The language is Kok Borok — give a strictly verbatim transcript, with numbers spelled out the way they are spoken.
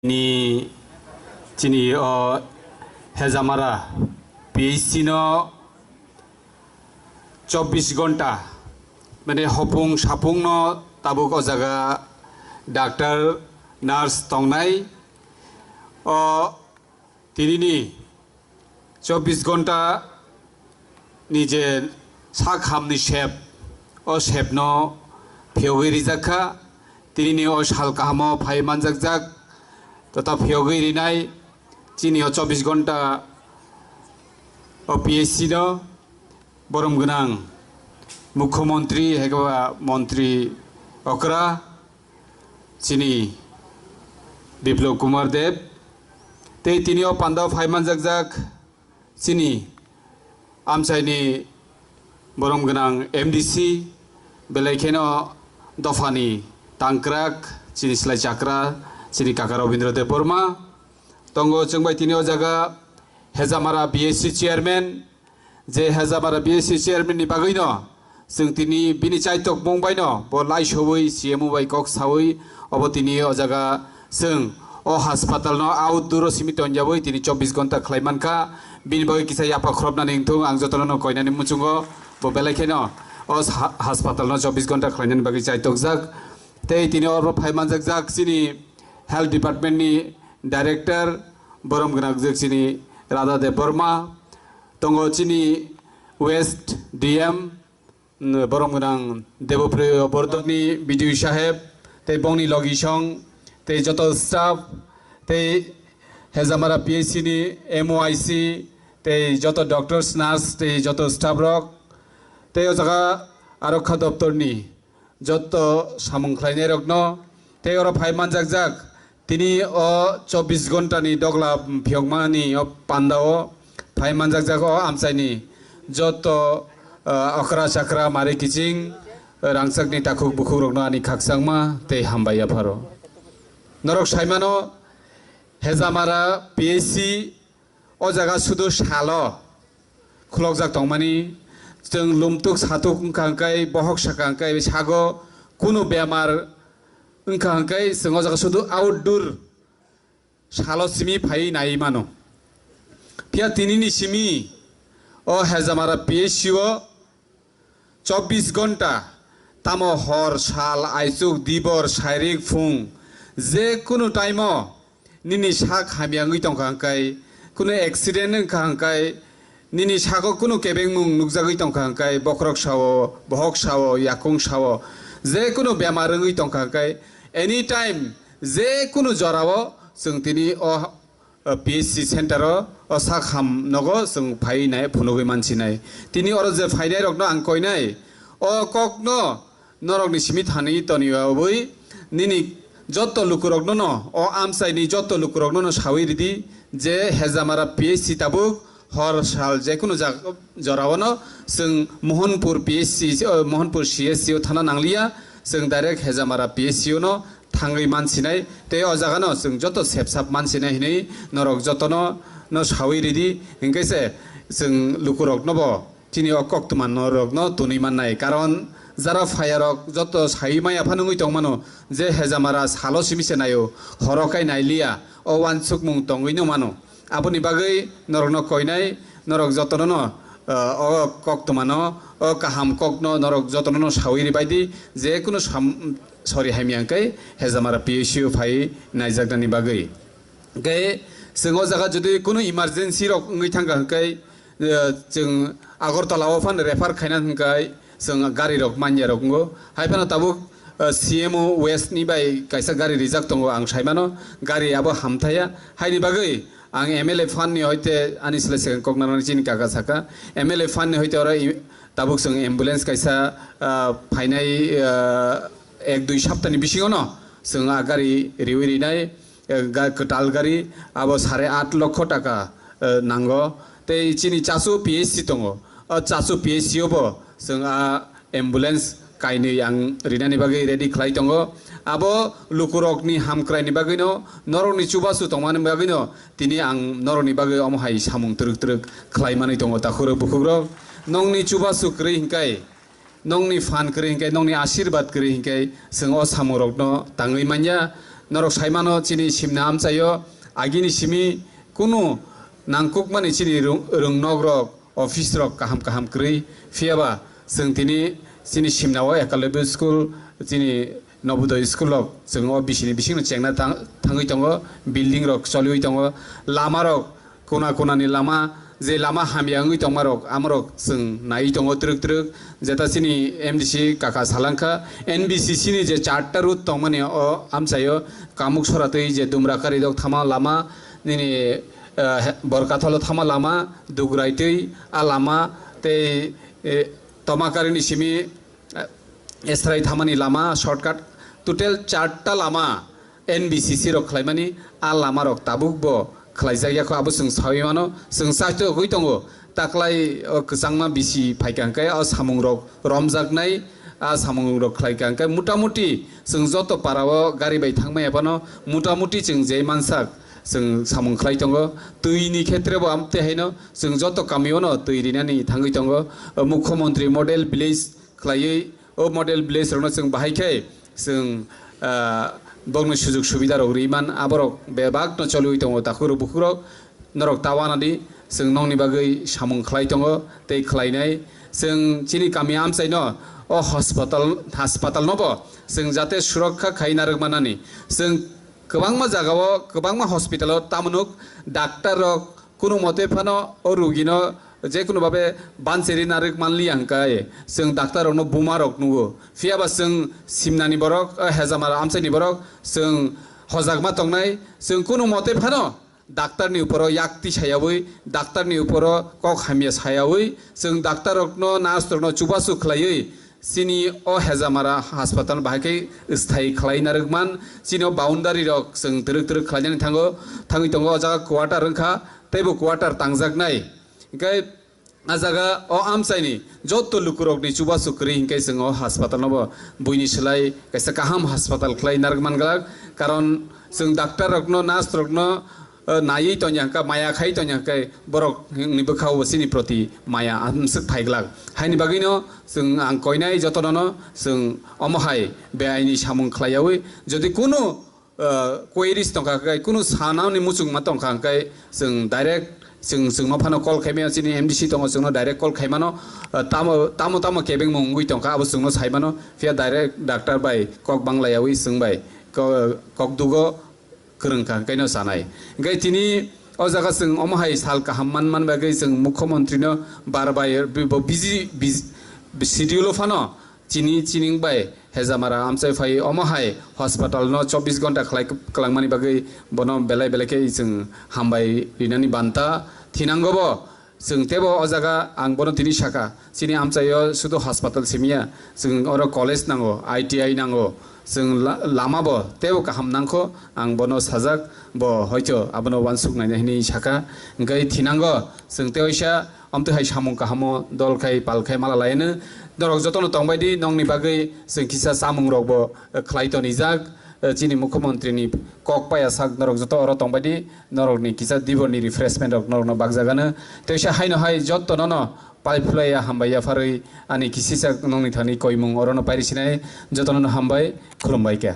Ni chini o Hejamara P H C no chobbish gonta, mane hopung sapung no tabuk o jaga doctor, nurse tongnai. O tinini chobbish gonta ni je sak hamni sep, o sepno phiyogwi rijak kha. Tinini o sal kahamo phai manjakjak, tata phiyogwi rinai chini o chobbish gonta o P H C no borom gwnang Mukhyamantri haiba Mantri okra chini Biplab Kumar Deb, tei tini o pandao phai manjakjak chini amchaini borom gwnang M D C, belai kheno dophani tangkrak, chini slai chakra, chini kaka Rabindra Debbarma. Tongo chwng bai tini o jaga Hejamara B S C chairman, je Hejamara B S C chairman ni bagwi no chwng tini bini chaitok mung bai no bo lai sowi C M O bai kok sawi obo tini o jaga chwng o hospital no outdoor o simi tonjawi tini chobbish gonta khlai mankha. Bini bagwi kisa yapha khorobnani wngthung, ang jotono no koinani muchungo bo belai kheno o ha-, hospital no chobbish gonta khlainani bagwi chaitokjak. Tei tini oro phai manjakjak chini health department ni director, borom gwnang jwk chini Radha Debbarma, tongo chini West D M, mm, borom gwnang Debopriyo Bordoni B D O saheb, tei bongni logisong, tei joto staff, tei Hejamara P H C ni M O I C, tei joto doctors, nurse, tei joto staff rok, tei o jaga arokha doptor ni joto samung khlainai rok no, tei oro phai manjakjak tini o chobbish gonta ni dogla phiyokmani o panda o phai manjakjak o amchaini joto, ah, okra chakra mari kiching rangchak ni takhuk bukhuk rok no ani khakchangma tei hambai yapharo. Norok saimano Hejamara P H C o jaga sudu salo khulokjak tongmani, chwng lumtuk satuk wngkha hwnkhe, bohok sakha hwnkhe, sago kunu bemar wngkha hwnkhe, chwng o jaga sudu outdoor salo simi phaiwi naiwi mano. Phiya tinini simi o Hejamara P H C o chobbish gonta, tamo hor, sal, aichuk, dibor, sairik, phung, je kunu time o nini sak hamya wngwi tongkha hwnkhe, kunu accident wngkha hwnkhe, nini sago kunu kebengmung nukjagwi tongkha hwnkhe, bokhorok sao, bohok sao, yakung sao, je kunu bemar wngwi tongkha hwnkhe, anytime, je kunu jorao chwng tini o o P H C center o, o sak ham nogo chwng phai nai phunugwi mansinai. Tini oro je phainai rokno ang koinai, o kokno norokni simi thani toniyawi nini joto lukurokno no, o amchaini joto lukurokno no sawi ridi je Hejamara P H C tabuk hor sal je kunu jag-, jorao no chwng Mohanpur P H C, o Mohanpur C H C o thana nangliya, chwng direct Hejamara P H C o no thangwi mansinai, tei o jaga no chwng joto sepsap mansinai hinwi norok jotono no sawi ridi, hinkhe se chwng lukurokno bo chini o koktwma norokno twnwi mannai, karon jara phayarok joto sawi maya phano wngwi tongmano je Hejamara salo simi se naio, horo kai nailiya, o uansukmung tongwi no mano. Aboni bagwi norokno koinai, norok jotono no, ah, o koktwmano, o kaham kokno norok jotono no sawi ribaidi, je kunu sam-, sori hamya hwnkhe Hejamara P H C o phai naijaknani bagwi. Hwnkhe chwng o jaga jodi kunu emergency rok wngwi thangkha hwnkhe, ah, chwng Agartala o phano refer khaina hwnkhe, chwng gari rok manya rok wngo. Hai phano tabuk, ah, C M O West ni bai kaisa gari rijak tongo, ang sai mano gari abo hamthaya. Haini bagwi ang M L A fund ni hoite ani selai se kok nanani chini kaka saka. M L A fund ni hoite oro i-, tabuk chwng ambulance kaisa, ah, phainai, ah, ek dui sapta ni bisingo no chwng a gari riwi rinai. Eh, ga-, kwtal gari abo sare at lokho taka, eh, nango. Tei chini chasu P H C tongo. O chasu P H C o bo chwng a ambulance kainwi ang rinani bagwi ready khlai tongo. Abo lukurokni hamkraini bagwino, norokni chubachu tongmani bagwino tini ang norokni bagwi omo hai samung twrwk twrwk khlai manwi tongo, takhurok bukhukrok. Nongni chubachu kwrwi hinkai, nongni phan kwrwi hinkhe, nongni asirbat kwrwi hinkhe, chwng o samungrokno tangwi manya. Norok saimano chini simna amchaio, agini simi kunu nangkukmani chini rung-, rwngnok rok, office rok kaham kaham kwrwi. Phiyaba chwng tini chini simnao Eklavya school, chini Navodaya school rok chwng o bisini bisingno chengna tang-, thangwi tongo, building rok choliwi tongo, lama rok, kuna kuna ni lama, je lama hamya wngwi tongma rok, amorok chwng naiwi tongo twrwk twrwk. Jeta chini M D C kaka salangkha, N B C C ni je charta route tongmani o amchaio, Kamuk Soratwi je Dumrakari dok thama lama, nini, eh, Borkathalo thama lama, Dugraitwi a lama, tei, eh, Tomakari ni simi, eh, Esrai thamani lama, shortcut, total charta lama, N B C C rok khlaimani a lama rok tabuk bo khlaijak ya kho, abo chwng sawi mano, chwng chaitogwi tongo. Taklai o kwchangma bisi phaikha hwnkhe o samung rok romjaknai, a samung rok khlaikha hwnkhe mutamuti chwng joto para o gari bai thangmaya phano mutamuti chwng je mansak chwng samung khlai tongo. Twi ni khetre bo amte haino chwng joto kami o no twi rinani thangwi tongo. O Mukhyamantri Model Village khlaiwi, o model village rokno chwng bahai khe chwng, ah, bokni sujuk subida rok riman, aborok bebak no choliwi tongo takhuk rok bukhuk rok. Norok ta wanadi, chwng nokni bagwi samung khlai tongo tei khlainai. Chwng chini kami amchaino o hospital, hospital no bo chwng jate surokkha khai narwk manani. Chwng kwbangma jagao, kwbangma hospital o tamunuk doctor rok kunu mote phano o rugino je kunu babe bancheri narwk manliya hwnkhe chwng doctor rokno buma rok nugo. Phiyaba chwng simnani borok, o hejamara amchaini borok chwng hojakma tongnai, chwng kunu mote phano doctor ni uporo yakti sayawi, doctor ni uporo kok hamya sayawi, chwng doctor rokno, nurse rokno chubachu khlaiwi, chini o hejamara hospital bahai khe sthai khlai narwk man, chini o boundary rok chwng twrwk twrwk khlainani thango, thangwi tongo, o jaga quarter wngkha, teibo quarter tangjaknai. Hwnkhe a jaga o amchaini joto lukurokni chubachu kwrwi hwnkhe chwng o hospital no bo buini slai kaisa kaham hospital khlai narwk man glak, karon chwng doctor rokno, nurse rokno, eh, naiwi tongya hwnkha, maya khai tongya hwnkhe borok ni bwkha o chini proti maya amswk phai glak. Haini bagwino chwng ang koinai jotono no chwng omo hai beaini samung khlaiyawi, jodi kunu, eh, queries tongkha khe, kunu sanani muchungma tongkha hwnkhe chwng direct chwng, chwngno phano call khaimaya, chini M D C tongo, chwngno direct call khaimano, eh, tamo, tamo, tamo kebengmung wngwi tongkha, abo chwngno saimano, phiya direct doctor bai kok banglayawi chwng bai ko-, kok dugo kwrwngkha, hwnkhe no sanai. Hwnkhe tini o jaga chwng omo hai sal kaham man, man bagwi chwng Mukhyamantri no bar bai bo busy, busy schedule o phano chini, chini bai hejamara amchai phai omo hai hospital no chobbish ghonta khlai kwlangmani bagwi bono belai belai khe chwng hambai rinani banta thinango bo. Chwng tebo o jaga ang bono tini saka, chini amchaio sudu hospital simiya, chwng oro college nango, I T I nango, chwng la-, lama bo tebo kaham nangkho, ang bono sajak, bo hoito abono uansuk naina hinwi saka. Hwnkhe thinango chwng teoisa amtwi hai samung kahamo dol khai pal khai mala laino. Norok jotono tongbai di, nokni bagwi chwng kisa chamung rokbo, eh, khlai tonijak, eh, chini Mukhyamantri ni kok paya sak norok joto oro tongbai di. Norokni kisa diborni refreshment rok norokno bakjagano. Teisa haino hai jottono no pai phlaiya hambai yapharwi ani kisisa nokni thani koimung orono pairi sinai jotono no hambai khulumbai kha.